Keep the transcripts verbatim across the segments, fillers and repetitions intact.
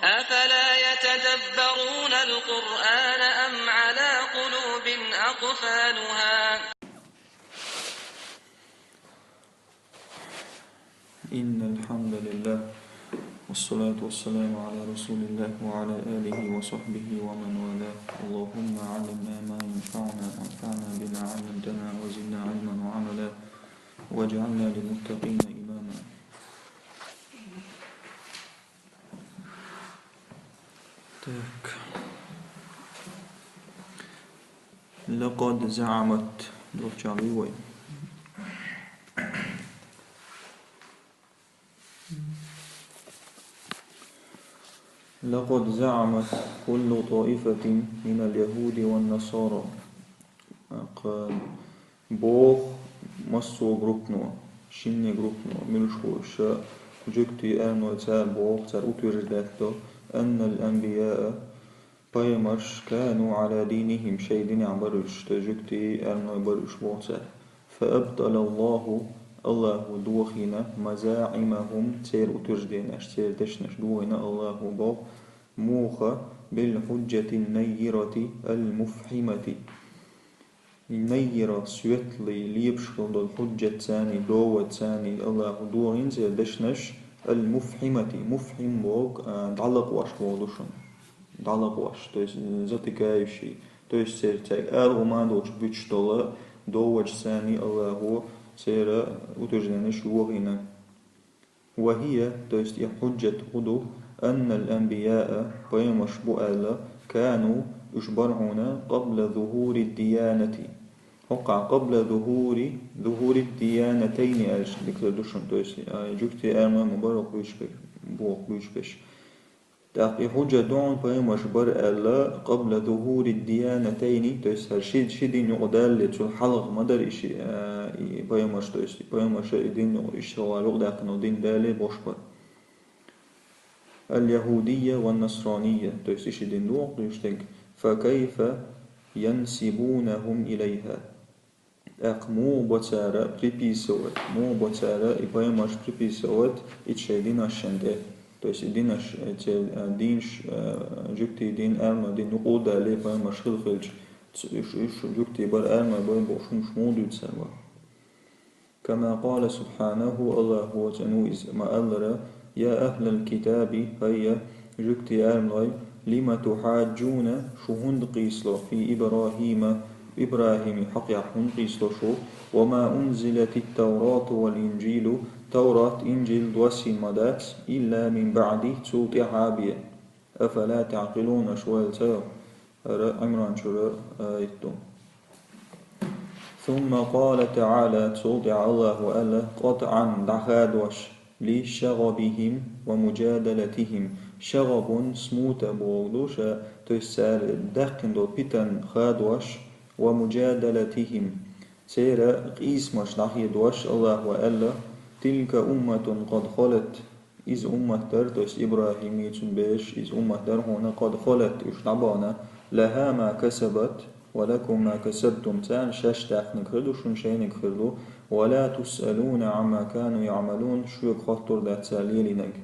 أفلا يتدبرون القرآن أم على قلوب أقفالها؟ إن الحمد لله، والصلاة والسلام على رسول الله وعلى آله وصحبه ومن والاه. اللهم علمنا ما ينفعنا، وانفعنا بما علمتنا، وزدنا علما وعملا، واجعلنا للمتقين إماما. Так. لقد زعمت. Дурча вивой. لقد زعمت كل طائفة من اليهود والنصارى. Боху массо а группано, шинне группано, муьлш бу уьш, жуьгтий, аьрмной, цара боху, цара утверждать до, أن الأنبياء, пайхамарш, كانوا على دينهم, шайн динехь бара уьш, то есть жуьгтий, аьрмной бара уьш боху цара. فأبطل الله, Аллахо дохийна, مزاعمهم, церан утвержденеш, церан дешнаш дохийна Аллахо боху, муха, بالحجة النيرة المفحمة. Наййира, светлый, лепаш хила долу хьуджатца, доводца Аллахо дохийна церан дешнаш, المفحمة, муфхьим боху, а, дӀалакъош боху ду шуна. ДӀалакъош, то есть, м, затыкающий. То есть церан цаьрга ала хӀума долчу буьтуш долу доводашца Аллахо церан утвержденеш дохийна. وهي, то есть и хьуджат хӀун ду, أن الأنبياء, пайхамарш бу аьлла, كانوا, уьш бара хьуна, قبل ظهور الديانة. ХӀокхахь قبل ظهور, ظهور الديانتين аьлча дика ду шуна, то есть, а, жуьгтий, аьрмной ма бара хӀокху буьйцуш берш, боху буьйцуш берш. ТӀаккха и хьуджат ду хьуна, пайхамарш бара аьлла, قبل ظهور الديانتين, то есть хӀара ши, ши дин юкъа далале, цул хьалха ма дара и ши, а, и пайхамарш, то есть и пайхамарша и дин юкъа, иштта юкъадаьккхина дин далале, бош бара. اليهودية والنصرانية, то есть и ши дин ду хӀокху уьш дерг, فكيف ينسبونهم إليها. ТӀаккха муха бо цара приписывать, муха бо цара и пайхамарш приписывать и шайн динашна тӀе. То есть и динаш, э, церан, э, динаш, э, жуьгтий дин, аьрмной дин юкъа а далале, пайхамарш хилла хилча, ц-, уьш, уьш жуьгтий бара, аьрмной бара бохуш хӀумнаш муха дуьйцу цара боху. كما قال سبحانه, Аллахо цӀена ву иза ма-аллара: يا أهل الكتاب, хӀай, жуьгтий, аьрмной, لم تحاجون, шу хӀунда къийсало, في إبراهيم, ИбрахӀима хьокъехь хӀунда къийсало шу, وما أنزلت التوراة والإنجيل, Таврат, Инжил доссийна ма дац, إلا من بعده, цул тӀаьхьа бен. أفلا تعقلون, аша вайл ца йо? ХӀара Ӏимран чуьра аят ду. ثم قال تعالى, цул тӀаьхьа Аллахо аьлла, قطعا, дӀахадош, لشغبهم ومجادلتهم. Шагъабун смута боху ду ша, то есть цара даьккхина долу питан хадош, ومجادلتهم, церан къийсамаш дӀахедош, Аллахо аьлла: تلك أمة قد خلت. Иза уммат дара, то есть ИбрахӀимцӀун бераш, иза уммат дара хьуна, قد خلت, уьш дӀабахана, لها ما كسبت ولكم ما كسبتم, царна шаьш даьккхинарг хир ду, шуна шайниг хир ду, ولا تسألون عما كانوا يعملون, шуьга хоттур дац цара лелийнарг.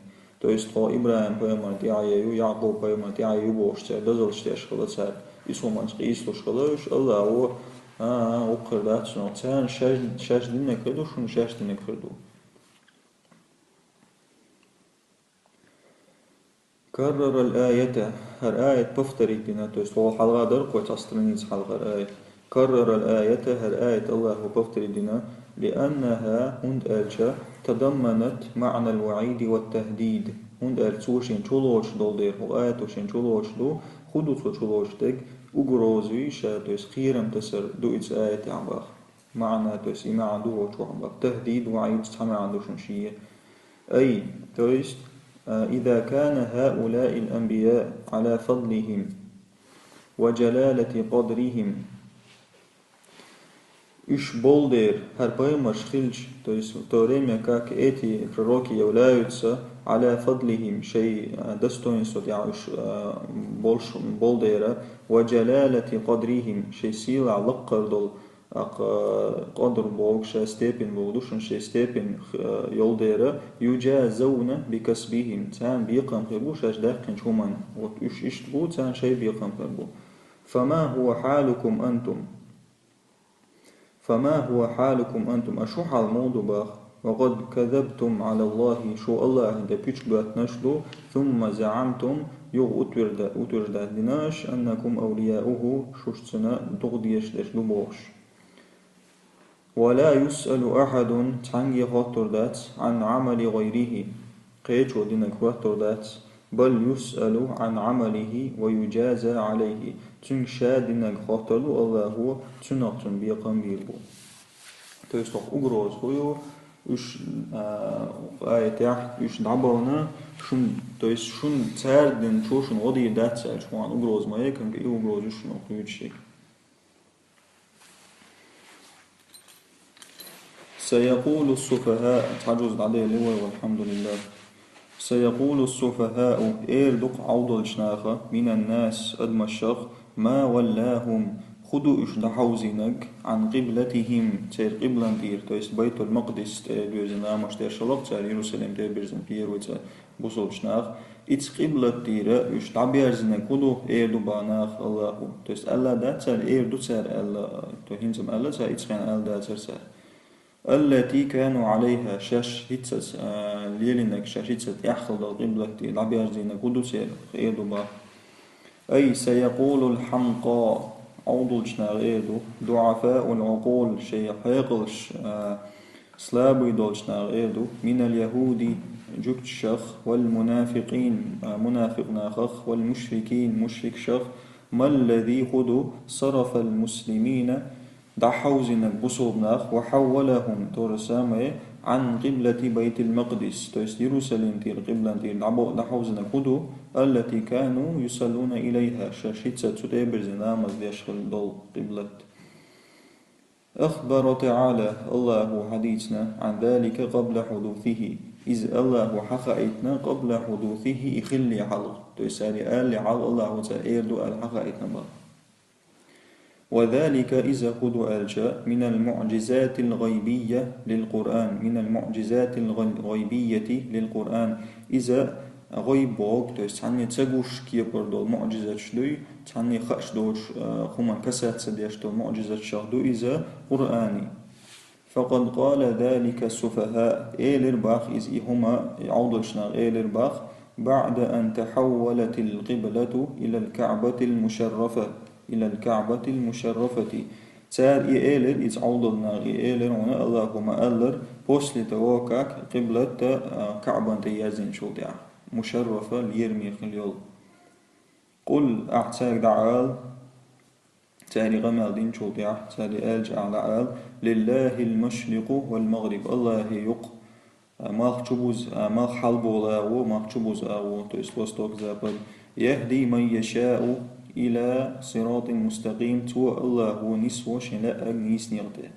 То есть тхо ИбрахӀим-пайхамарна тӀаьхье ю, Якъуб-пайхамарна тӀаьхье ю бохуш, церан дозаллаш деш хилла цара. Иза хӀуманца къийсалуш хилла уьш, Аллахо, а, а, хӀокху хир дац шуна, царна шаьш, шаьш динарг хир ду, шуна шаьш динарг хир ду. كرر الآية, хӀара аят повторить дина, то есть хьо хьалха дара кхо цхьа страница хьалхара аят. كرر الآية, хӀара аят Аллахо повторить дина, لأنها, хӀунда аьлча, تضمنت معنى الوعيد والتهديد, хӀунда аьлча цо шен чулоцуш долу дела, хӀокху аято шен чулоцуш ду, хӀун ду цо чулоцуш дерг, угроза ю ша, то есть кхерам тасар ду иза аятехь баха. МаьӀна, то есть и маьӀна ду волчохь баха. Тахдид, ваӀид цхьа маьӀна ду шуна шен. أي, то есть, а, إذا كان هؤلاء الأنبياء على فضلهم وجلالة قدرهم, уьш болу дера, хӀара пайхамарш хилча, то есть в то время как эти пророки являются على فضلهم, шайн, а, достоинство тӀехь уьш, а, болуш болу дера, وجلالة قدرهم, шайн сийлахь лаккхара долу Акъа къадр боху ша степень боху ду шуна, шайн степень, э, йолу дера, «يجازون بكسبهم», царна бекхам хир бу шаьш даьккхинчу хӀуманна. Вот уьш иштта бу, царна шайн бекхам хир бу. «فما هو حالكم أنتم؟ فما هو حالكم أنتم؟» А шу хьал муха ду баха? «وقد كذبتم على الله», шу Аллахьан тӀе пуьчг баьттинарш ду, «ثم زعمتم», юха утвержда-, утверждать динарш, «أنكم أولياؤه», шуьш цунна дукха дезаш дерш ду бохуш. «ولا يسأل أحد», цхьаьнгге хоттур дац, «عن عمل غيره», кхечо динарг хоттур дац, «بل يسأل عن عمله ويجازى عليه», цуьнга ша динарг хоттур ду Аллахьо, цунах цунна бекхам бийр бу. То есть, хӀокху угроза хӀун ю, уьш, а, аятехь, уьш дӀабахана, шун, то есть, шун цара динчо шуна гӀо дийр дац аьлча, хӀун угроза ма яй, конкретно и угроза ю шуна хӀокху юьйцуш. سيقول السفهاء, цхьа жуз дӀаделли вай, والحمد لله. سيقول السفهاء, эр ду-кх Ӏовдалчу наха, من الناس, адамашах, ما ولاهم, хӀун ду уьш дӀахьовзийнарг, عن قبلتهم, церан къиблан тӀера, то есть Байтул-Макъдис тӀе доьзна амаш деш хилла-кх цара Иерусалим тӀе бирзина первый цӀа бусалбачу наха. Иза къиблат тӀера уьш дӀаберзийнарг хӀун ду, эр ду баха наха Аллахьо. То есть аьлла дац цара, эр ду цара аьлла, то хӀинца-м аьлла цара, иза хенахь аьлла дацара цара. التي كانوا عليها, шаьш хӀинццалц, а, лелийнарг, шаьш хӀинццалц тӀехь хилла долу къиблат тӀера дӀаберзийнарг хӀун ду церан, эр ду баха. أي سيقول الحمقى, Ӏовдалчу наха эр ду, ضعفاء العقول, шайн хьекъалш, а, слабый долчу наха эр ду, من اليهود, жуьгташах, والمنافقين, а, мунафикъ нахах, والمشركين, мушрикашах, ما الذي, хӀун ду, صرف المسلمين, дӀахьовзийнарг бусалба нах, وحولهم, то же самое, عن قبلة بيت المقدس, то есть Иерусалим тӀера къиблан тӀера дӀабо-, дӀахьовзийнарг хӀун ду, التي كانوا يصلون إليها, шаьш хӀинца цу тӀе бирзина ламаз деш хилла долу къиблат. أخبر تعالى, Аллахьо хьадийцина, عن ذلك قبل حدوثه, иза Аллахьо хьахаийтина, قبل حدوثه, и хилле хьалха, то есть цара и алале хьалха Аллахьо цара эр ду аьлла хьахаийтина баха. وذلك, иза хӀун ду аьлча, من المعجزات الغيبية للقرآن, من المعجزات الغ-, الغيبية للقرآن, иза гӀайб боху, то есть цхьанне ца гуш кепара долу муӀжизаташ дуй, цхьанне хууш доцуш, а, хӀуманна касаьтта ца деш долу муӀжизаташах ду иза Къуръан. فقد قال ذلك السفهاء, элира баха иза и хӀума, и Ӏовдалчу наха элира баха, بعد أن تحولت القبلة إلى الكعبة المشرفة، إلى الكعبة المشرفة. Цара и элира, иза Ӏовдалчу наха и элира хьуна, Аллахьо ма-аллара, после того, как къиблат, а, Каъбан тӀе ерзийначул тӀаьхьа. Мушаррафа, лераме хилла йолу. قل, ахь цаьрга дӀаала, цара и къамел динчул тӀаьхьа, цара и аьлча ахь дӀаала: لله المشرق والمغرب, Аллахье ю-кх, а, малх чубуза, а, малх хьалаболу агӀо, малх чубуза агӀо, то есть восток, запад. يهدي من يشاء إلى صراط مستقيم, цо, Аллахьо, нисво шен лаьарг нийсонех тӀе.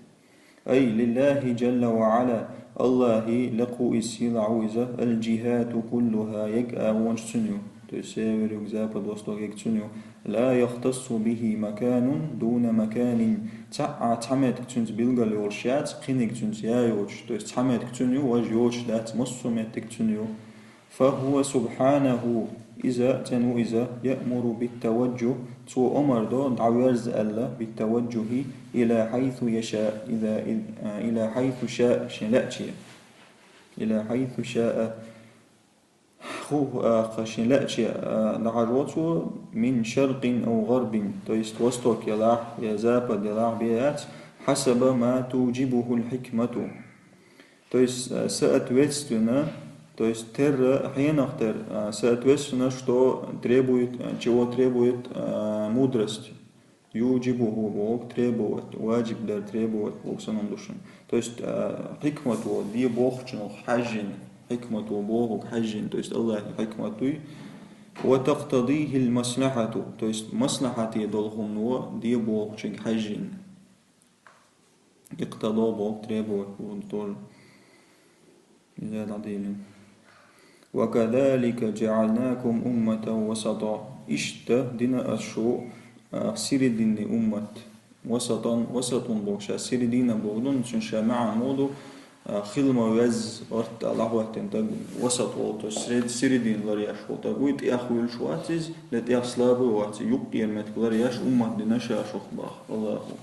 أي لله جل وعلا, Аллахье лекха ву иза, сийлахь ву иза, الجهات كلها, ерриг агӀонаш цуьнан ю. То есть север, юг, запад, восток, ерриг цуьнан ю. لا يختص به مكان دون مكان. Цхьа а, цхьа меттиг цуьнца билгал йолуш яц, кхиниг цуьнца я йоцуш. То есть цхьа меттиг цуьнан ю, важа йоцуш дац, массо а меттиг цуьнан ю. فهو سبحانه, иза, цӀена ву иза, يأمر بالتوجه, цо омар до, дӀаверза аьлла, بالتوجه إلى حيث يشاء, إلى, إلى حيث شاء, шен лаьаче. إلى حيث شاء. ХӀу, а, кха шен лаьаче, а, дӀахьажо цо, من شرق أو غرب, то есть восток елахь, я запад елахь бен яц, حسب ما توجبه الحكمة. То есть, а, соответственно, то есть терра, хьенах терра, а, соответственно, что требует, а, чего требует, а, мудрость. يوجبه боху требовать, ваджиб дар требовать боху санна ду шуна. То есть, а, хьикмато де бохучунах хьаьжжина, хьикмато бохург хьаьжжина, то есть Аллахьан хьикмат дуй. وتقتضيه المصلحة, то есть маслахьате долу хӀумано де бохучуьнга хьаьжжина. اقتضى боху требовать боху тоже. Иза дӀаделира. وكذلك جعلناكم أمة وسطا. Иштта дина ас шу, а, серединный уммат. Васатан, васатун боху ша середина боху ду, цуьнан ша маьӀна ма ду, а, хила ма везза, орта тӀехь дӀахӀоьттина таг васат волу, то есть сред-, середина ларъеш волу таг вуй, тӀех вуьйлуш вац иза, я тӀех слабый вац, юккъера меттиг ларъеш уммат дина ша шух баха. Аллаху.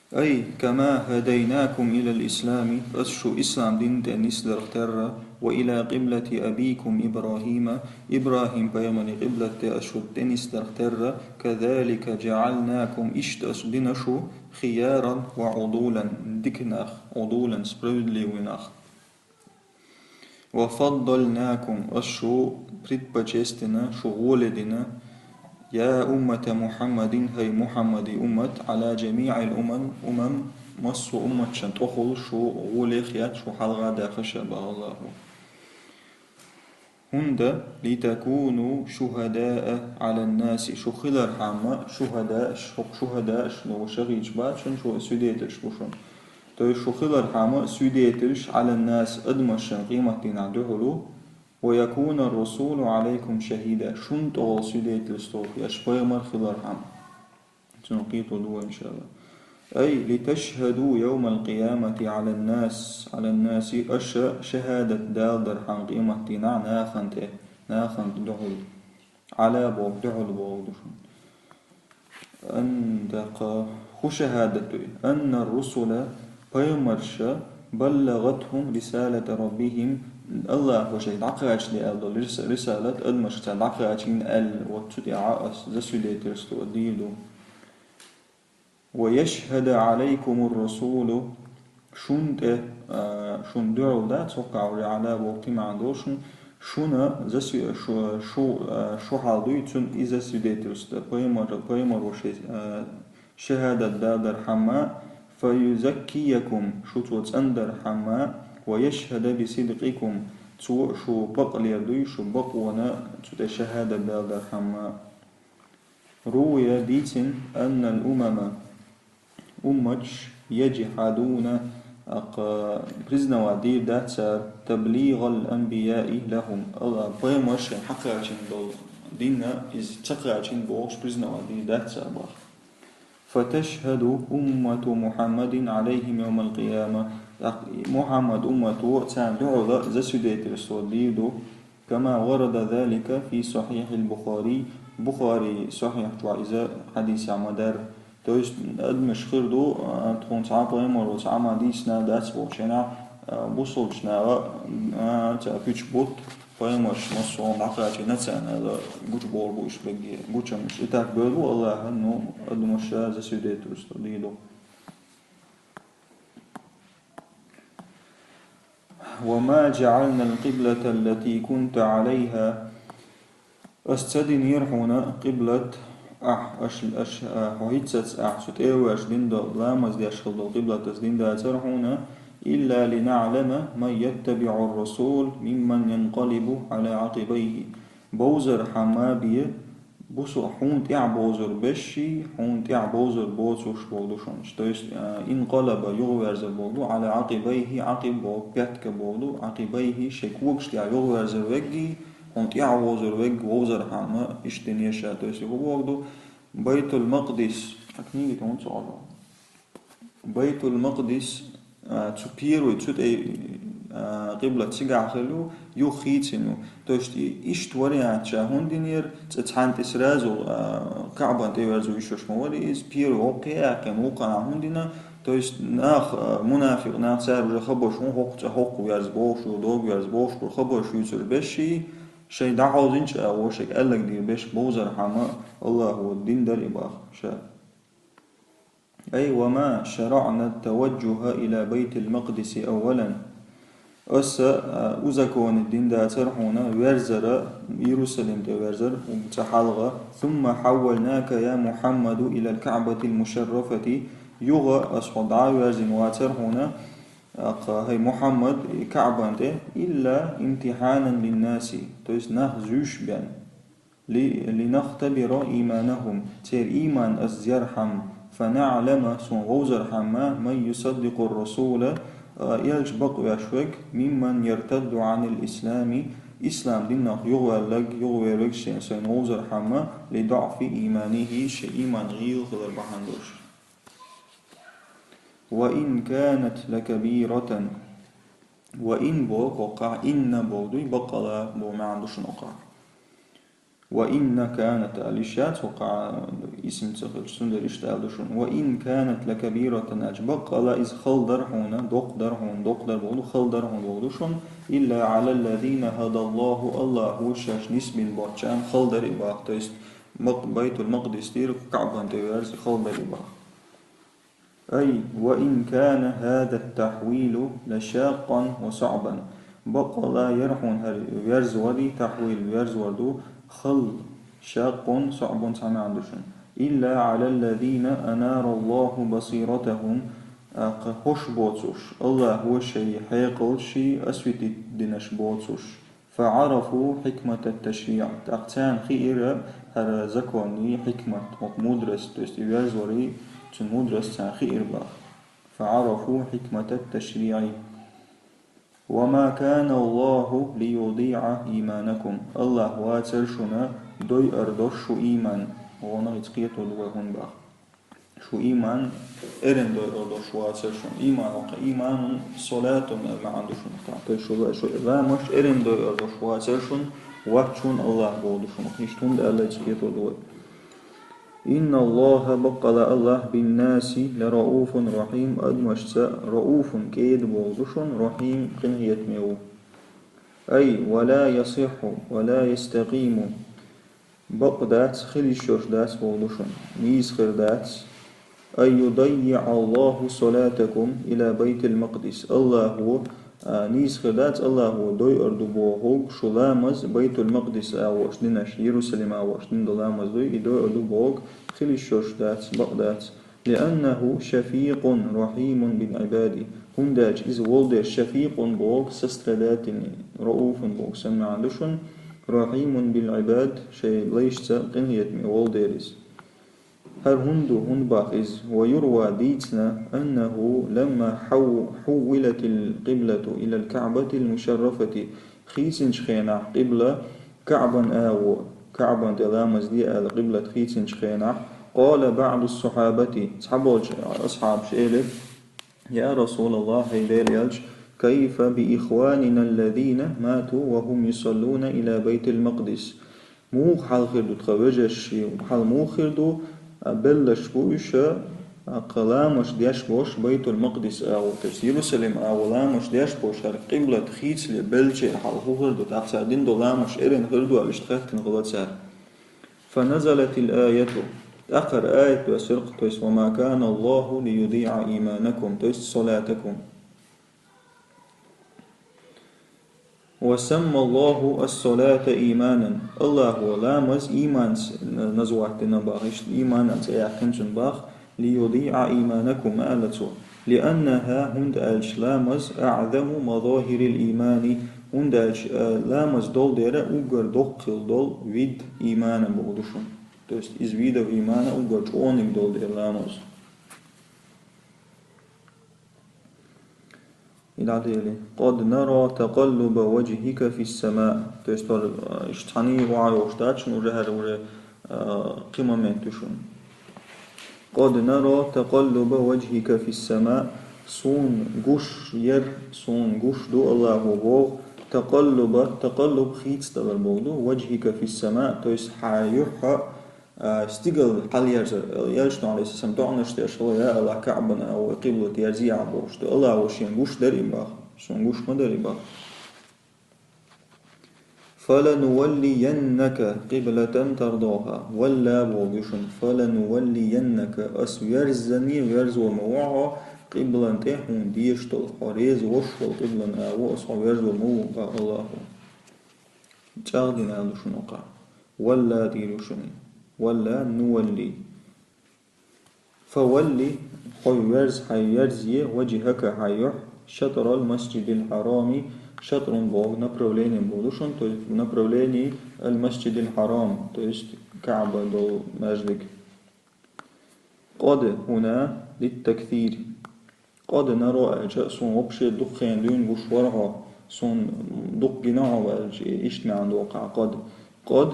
أي كما هديناكم إلى الإسلام, ас шу ислам дин тӀе нисдарх терра, وإلى قبلة أبيكم إبراهيم, ИбрахӀим пайхамаран къиблат тӀе ас шу тӀе нисдарх терра, كذلك جعلناكم, иштта ас дина шу, خيارا وعدولا, дика нах, عدولا, справедливый нах. وفضلناكم, ас шу предпочесть дина, шу гӀоле дина, يا أمة محمد, хӀай Мухьаммадан уммат, على جميع الأمم, умам, массо а умматашна тӀехула шу гӀоле хетта, шу хьалха даьхна ша баха Аллаху. ХӀунда, لتكونوا شهداء على الناس, шу хилархьама шухӀадааш, хӀокху шухӀадааш, ну, шахӀидаш бац шуна, шу свидетельш бу шуна. То есть шу хилархьама свидетельш على الناس, адамашна къематдийнахь дуьхьал, ويكون الرسول عليكم شهيدا, шуна тӀехула свидетельство еш пайхамар хилархьама. Цунах кхетар ду вай, иншаАллахӀ. أي لتشهدوا يوم القيامة على الناس, على الناس, аша шахӀадат далархьама къематдийнахь нахана тӀе, нахана тӀе дуьхьал. على боху дуьхьал боху ду шуна. Ан дакъа хӀун шахӀадат ду и? أن الرسل, пайхамарша, بلغتهم رسالة ربهم, Аллахо шайга дӀакхачийна аьлла долу рис-, рисалат адамашка цара дӀакхачийна аьлла, вот цу тӀехь ас засвидетельство дийр ду. ويشهد عليكم الرسول, шун тӀе, а, шун дуьхьал дац, хӀокхахь уже على боху тӀе маьӀна долу шун, шуна засви-, шу, шу, а, шу хьал дуй, цунна и засвидетельство, пайхамар, пайхамаро шен, а, шахӀадат далархьама, فيزكيكم, шу цо цӀандархьама, ويشهد بصدقكم, цо шу бакълер дуй, шу бакъонан цу тӀе шахӀадат далархьама. روي, дийцина, أن الأمم, умматаш, يجحدون, аккха, признавать дийр дац цара, تبليغ الأنبياء لهم, Алла, пайхамарша хьакхачийна долу дин, иза ца кхачийна бохуш признавать дийр дац цара баха. فتشهد أمة محمد عليهم يوم القيامة, тӀаккха Мухьаммад уммато царна дуьхьал засвидетельство дийр ду, كما ورد ذلك في صحيح البخاري, Бухари сахьихь чохь иза хьадисехь ма-дарра. То есть адамаш хир ду, а, тхуна цхьа пайхамаро цхьа а ма дийцина дац бохучу хенахь, а, бусалбачу наха, а, цара куьйгаш бутт, пайхамарш массо а дӀакхачийна царна аьлла гучубовлу бу уьш бегге. Гучамаш и так бевлла бу Аллаха, ну, адамаш ша засвидетельство дийр ду. وما جعلنا القبلة التي كنت عليها. Ас ца динера хьуна къиблат, ахь, аш, аш, а, хьо хӀинццалц ахь цу тӀе а ваьш дина долу, ламаз деш хила долу къиблат ас дина дацара хьуна, إلا لنعلم من يتبع الرسول ممن ينقلب على عقبيه. Бовзархьама бен, бусу-, хьуна тӀаьхьа бовзар бешший, хьуна тӀаьхьа бовзар боцурш боху ду шуна. То есть, а, инкъалаба юхаверзар боху ду, على عقبيه, Ӏакъиб боху, пятка боху ду, عقبيه, шайн когаш тӀехь юхаверзар веггий, хьуна тӀаьхьа вовзар вегг, вовзархьама, иштта динера ша, то есть, хӀун боху ду, Байтул-Макъдис, а книга тӀе хӀунда ца Ӏо? Байтул-Макъдис, а, цу первый, цу тӀе, а, къиблат цигахь хилла ю, юха хийцина ю. То есть и-, иштта вариант ша хӀунда динера, цкъа цхьана тӀе сразу, а, Каъбан тӀе верзо йиш йолуш ма вара иза, первый хӀокхе а яьккхина, вукханахь хӀунда дина, то есть нах, а, мунафикъ нах, цара уже хабарш хӀун хӀокху цӀа хӀокху верза бохуш, дог верза бохуш, хабарш юьйцур бешший, шайн дӀахьовзинчу агӀо шайга аьллаг дийр беш бовзархьама, Аллахо дина дара и баха ша. أي وما شرعنا التوجه إلى بيت المقدس أولا. Аса, а, узаконить дина дацара хьуна верзара, Иерусалим тӀе верзар, цӀа хьалха. ثم حولناك يا محمد إلى الكعبة المشرفة. Юха ас хьо дӀа а верзина вацара хьуна, аккха, хӀай Мухьаммад, Каъбан тӀе, إلا امتحانا للناس. То есть нах зуьйш бен. Ли-, لنختبر إيمانهم, церан ийман ас зерхьама, فنعلم, суна вовзархьама, من يصدق الرسول, а, элча бакъвеш верг, ممن يرتد عن الإسلام, Ислам динах юхаваьлларг, юхаверг шен сайна вовзархьама, لضعف إيمانه, шен иман гӀийла хилар бахьан долуш. وإن كانت لكبيرة. وإن боху хӀокхахь, إن боху дуй, بل боху маьӀна ду шуна хӀокхахь. وإن كانت аьлла йиш яц хӀокхахь, исм ца хилча, цундела иштта аьлла ду шуна. وإن كانت لكبيرة аьлча, баккъала иза хала дара хьуна, доккха дара хьуна, доккха дара боху ду, хала дара хьуна боху ду шуна, إلا على الذين هدى الله, Аллахо шаьш нисбина боцчарна хала дара и боху, то есть Мак-, Байтул-Макъдис тӀера КаӀбан тӀе верза хала дара и боху. أي وإن كان هذا التحويل لشاقا وصعبا. Баккъала яра хьуна хӀара верзавар, тахьвил верзавар ду, хала, шаккъун, саӀбун цхьа маьӀна ду шуна. إلا على الذين أنار الله بصيرتهم, тӀаккха хӀорш боцуш, Аллахо шайн хьекъал ший осветить динарш боцуш. فعرفوا حكمة التشريع. ТӀаккха царна хиира хӀара законан хьикмат, хӀокху мудрость, то есть и верзаваран цуьнан мудрость царна хиира боху. فعرفوا حكمة التشريع. وما كان الله ليضيع إيمانكم. Аллах вацара шуна дойъур долуш шун иман. Гьанна иза кхетар ду вай хӀунда боху. Шун иман эрна дойъур долуш вацара шуна. Иман хӀокху иманун салатун аьлла маьӀна ду шуна хӀокхахь. То есть шу, шу ламаш эрна дойъур долуш вацара шуна, вац шуна Аллах боху ду шуна. Иштта хӀунда аьлла иза кхетар ду вай. إن الله, баккъала Аллах, بالناس لرءوف رحيم, адамашца رءوف, кӀеда боху ду шуна, رحيم, къинхетаме ву. أي ولا يصح ولا يستقيم. Бакъ дац, хила йиш йолуш дац боху ду шуна. Нийса хир дац. أن يضيع الله صلاتكم إلى بيت المقدس. Аллахо, а, нийса хир дац, Аллахо дойъур ду бохург шун ламаз Байтул-Макъдис агӀор динарш, Иерусалим агӀор дина долу ламаз дуй, и дойъур ду бохург хила йиш йолуш дац, бакъ дац. لأنه شفيق رحيم بالعباد. ХӀунда аьлча иза волу дела, шафикъун бохург сострадательный, раъуфун бохург санна маьӀна ду шуна, رحيم بالعباد, шайн лайшца къинхетаме волу дела иза. ХӀара хӀунда ду, хӀунда боху иза? ويروى, дийцина, أنه لما حو-, حولت القبلة إلى الكعبة المشرفة, хийцинчу хенахь къибла КаӀбан агӀо, КаӀбан тӀе ламаз де аьлла къиблат хийцинчу хенахь, قال بعض الصحابة, цхьаболчу асхьабаша элира: يا رسول الله, хӀай Делан элча, كيف بإخواننا الذين ماتوا وهم يصلون إلى بيت المقدس؟ Муха хьал хир ду тхан вежаршна хьал, муха хир ду, а, белларш бу уьш, а, кхин ламаш деш болуш Байтул-Макъдис агӀор, то есть Иерусалим агӀор ламаш деш болуш, хӀара къиблат хийцале беллачеран хьал хӀун хир ду, тӀаккха цара дина долу ламаш эрна хир ду аьлла, иштта хаьттина хилла цара. فنزلت الآية, тӀаккха хӀара аят доьссира-кх, то есть وما كان الله ليضيع إيمانكم, то есть صلاتكم. وسمى الله الصلاة إيمانا. Аллахо ламаз иманца назвать дина боху, иштта иман аьлла цӀе яьккхина цунна боху, ليضيع إيمانكم аьлла цо. لأنها, хӀунда аьлча ламаз, أعظم مظاهر الإيمان, хӀунда аьлча, а, ламаз долу дела уггар доккха долу вид имана боху ду шуна. То есть из видов имана уггар чӀогӀаниг долу дела ламаз. И дӀадели. قد نرى تقلب وجهك في السماء. То есть, тор, а, иштта цхьаьний охьайогӀуш дац шуна уже, хӀара уже, а, кхин момент ду шуна. قد نرى تقلب وجهك في السماء. Суна гуш яр, суна гуш ду Аллахо боху. تقلب, تقلب хийцадалар боху ду, وجهك في السماء, то есть хьан юьхь, а, стигала хьалъярзар, элчано, Ӏалайхиссалам, доӀанаш деш хилла, я Аллах, КаӀбана агӀор къиблат ерзийахь бохуш ду. Аллахо шена гуш дара и боху, суна гуш ма дара и боху. فلنولينك قبلة ترضاها. Валла боху ду шуна, فلنولينك, ас верззане верзор ма ву хьо къиблан тӀе, хьуна дезаш долу, хьо реза волуш волу къиблан агӀор ас хьо верзор ма ву боху Аллахо. ЧӀагӀдина аьлла ду шуна хӀокхахь. Валла дийр ю шуна. Валла, нувалли. فول, хьо верза, хьайн верзае, وجهك, хьайн юьхь, شطر المسجد الحرام, шатрун боху направление боху ду шуна, то есть в направлении المسجد الحرام, то есть КаӀба долу маьждиг. قد هنا للتكثير. قد نرى аьлча, суна вообще дукха хенахь дуьйна гуш вара хьо. Суна дукха гина хьо аьлча, иштта маьӀна доагӀа къад. Къад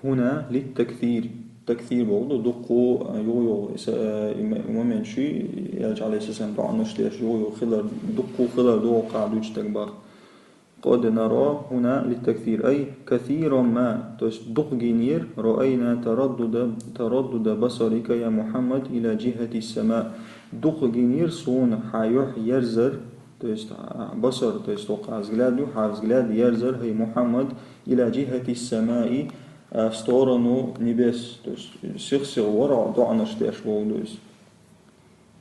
хӀуна литтаксир. Таксир боху ду, дукха, юха-юха, иса, э, има-, имаман ши, Элча, алейхиссалам, доӀанаш деш, юха-юха хилар, дукха хилар доагӀа дуьйцу стага боху. Къад наро хӀуна литтаксир. Ай, касиран ма, то есть дукха гинера, раайна тараддуда, тараддуда басарика, я Мухаммад, ила джихати сама. Дукха гинера суна хьан юьхь ерзар, то есть, а, басар, то есть, тхо хьан взгляд ю, хьан взгляд ерзар, хӀай Мухаммад, ила джихати самаи, а, в сторону небес, то есть, сих-сих вара доӀанаш деш боху ду иза.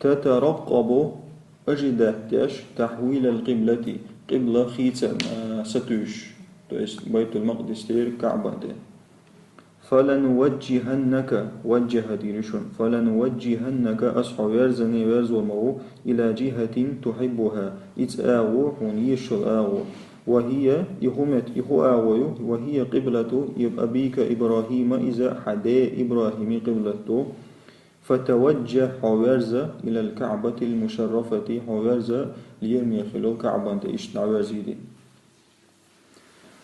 Татараккъабу, ожидать деш, тахвилал къиблати, къибла хийца, а, сатуьйсуш, то есть, Байтул-Макъдис тӀера КаӀба тӀе. Фалануваджжиханнака, ваджжаха дийр ю шуна, фалануваджжиханнака, ас хьо верзане верзор ма ву, ила джихатин тухьиббуха, ица агӀо, хьуна езаш йолу агӀо. Ва хӀия, и хӀун мет-, и хӀун агӀо ю, ва хӀия къиблату иб-, абика ИбрахӀима, иза хьан ден ИбрахӀиман къиблат ду. Фатаваджжах, хьо верза, илал КаӀбатил мушаррафати, хьо верза, лераме хилла КаӀбан тӀе иштта дӀаверзийта.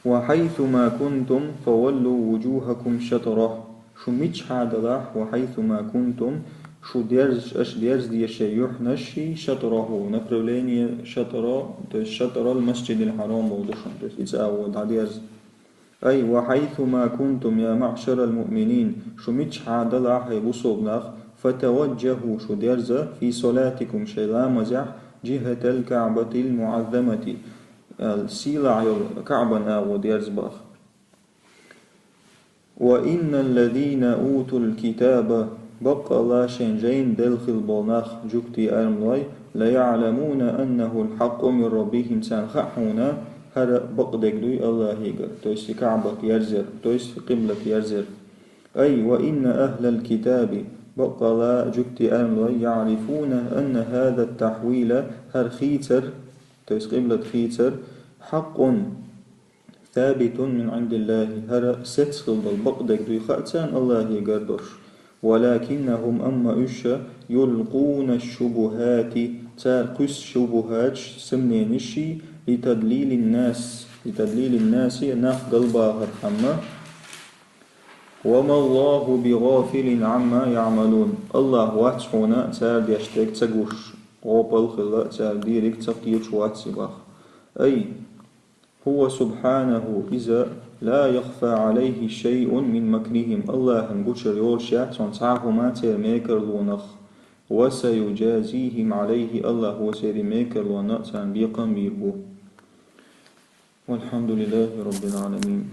Ва хьайсума кунтум фаваллу вуджухакум шатрах. Шу мичахьа далахь, ва хьайсума кунтум, шу дерзаш, аша дерзаде шайн юьхьнаш шатраху, направление шатра, то есть шатрал масджидил хьарам боху ду шуна, то есть ица агӀо дӀадерза. Ай, ва хьайсума кунтум, я маъшарал муъминин, шу мичахьа далахь, хӀай бусалба нах, фатаваджжаху, шу дерза, фи салатикум, шайн ламазехь, джихатал КаӀбатил муӀаззамати, ал, сийлахь йолу КаӀбан агӀо дерза боху. Ва инналлазина утул китаба, баккъалла шайн жайна делла хилла болу нах, жуьгтий, адамлой, лаяъламуна аннахул хьакъу мин раббихим, царна хаьа хьуна, хӀара бакъдерг дуй Аллахьигара, то есть и КаӀбат ерзар, то есть къиблат ерзар. Ай, ва инна ахлал китаби, баккъалла жуьгтий, адамлой, яърифуна анна хӀазат тахьвила, хӀара хийцар, то есть къиблат хийцар, хьакъун, сабитун мин Ӏиндиллахи, хӀара сецна хилла болу бакъдерг дуй хаьа царна Аллахьигара долуш. Валакиннахум, амма уьш, юлкъуна шубухати, цара кхуьссу шубухаташ, сомнениш, литадлилин нас, литадлилин наси, нах галбахархьама. Ва маллаху бигъафилин Ӏамма яъмалун. Аллахь вац хьуна цара деш дерг ца гуш, гӀопал хилла цара дийриг ца кхеташ вац и боху. Ай, хӀува субхьанаху, иза, ла яхфа Ӏалайхи шайъун мин макрихим, Аллахьан гучуьра йолуш яц цунна цхьа а хӀума церан мекарлонах. Ва саюджазихим Ӏалайхи, Аллахь ва церан мекарлонна царна бекхам бийр бу. Валхьамдулиллахи раббил Ӏаламин.